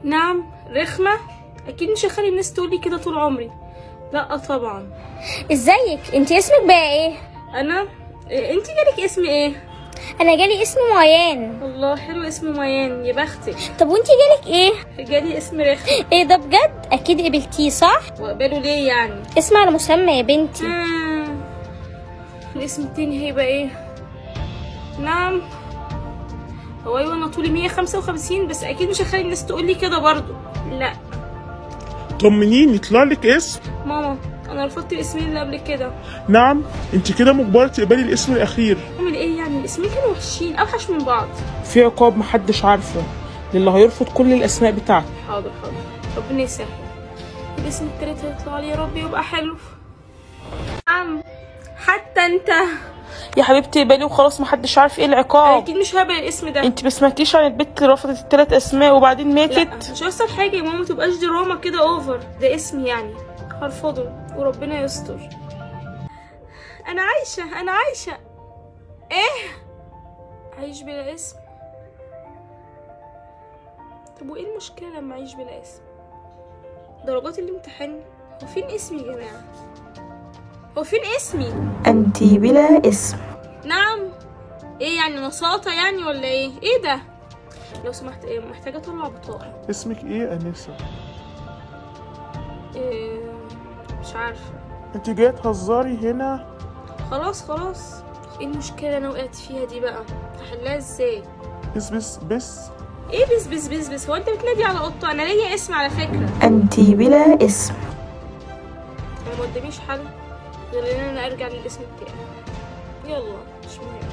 نعم رخمة؟ اكيد مش هخلي الناس تقولي كده طول عمري. لا طبعا. ازيك؟ انت اسمك بقى ايه؟ انا انت جالك اسم ايه؟ انا جالي اسم ميان. الله حلو اسم ميان، يا بختك. طب وانت جالك ايه؟ جالي اسم رخمة. ايه ده بجد؟ اكيد قبلتيه صح؟ واقبله ليه يعني؟ اسم على مسمى يا بنتي. الاسم التاني هيبقى ايه؟ نعم هو ايوه انا طولي 155 بس اكيد مش هخلي الناس تقولي كده برضو. لا طمنيني، يطلع لك اسم؟ ماما انا رفضت الاسمين اللي قبل كده. نعم انت كده مجبرة تقبلي الاسم الاخير. اعمل ايه يعني؟ الاسمين كانوا وحشين، اوحش من بعض. في عقاب محدش عارفه للي هيرفض كل الاسماء بتاعته. حاضر حاضر، ربنا يسهل. الاسم التالت هيطلع لي يا رب يبقى حلو. نعم حتى انت يا حبيبتي اقبلي وخلاص، محدش عارف ايه العقاب. اكيد مش هقبل الاسم ده. انت ما سمعتيش عن البت اللي رفضت الثلاث اسماء وبعدين ماتت؟ لا مش هيحصل حاجة يا ماما، ما تبقاش دراما كده over. ده اسمي يعني، هرفضه وربنا يستر. انا عايشه، انا عايشه. ايه؟ عايش بلا اسم؟ طب وايه المشكلة لما اعيش بلا اسم؟ درجات الامتحان، هو فين اسمي يا جماعة؟ هو فين اسمي؟ انت بلا اسم. نعم ايه يعني نساطه يعني ولا ايه؟ ايه ده؟ لو سمحت ايه محتاجه اطلع بطاقة. اسمك ايه يا انسه؟ إيه مش عارفه. انت جاية تهزري هنا؟ خلاص خلاص. ايه المشكلة انا وقعت فيها دي بقى؟ هحلها ازاي؟ بس بس بس ايه بس بس بس بس؟ هو انت بتنادي على قطة؟ انا ليا اسم على فكرة. انت بلا اسم. انا ما قداميش حل غير ان انا ارجع للاسم بتاعي. يلا مش مهم.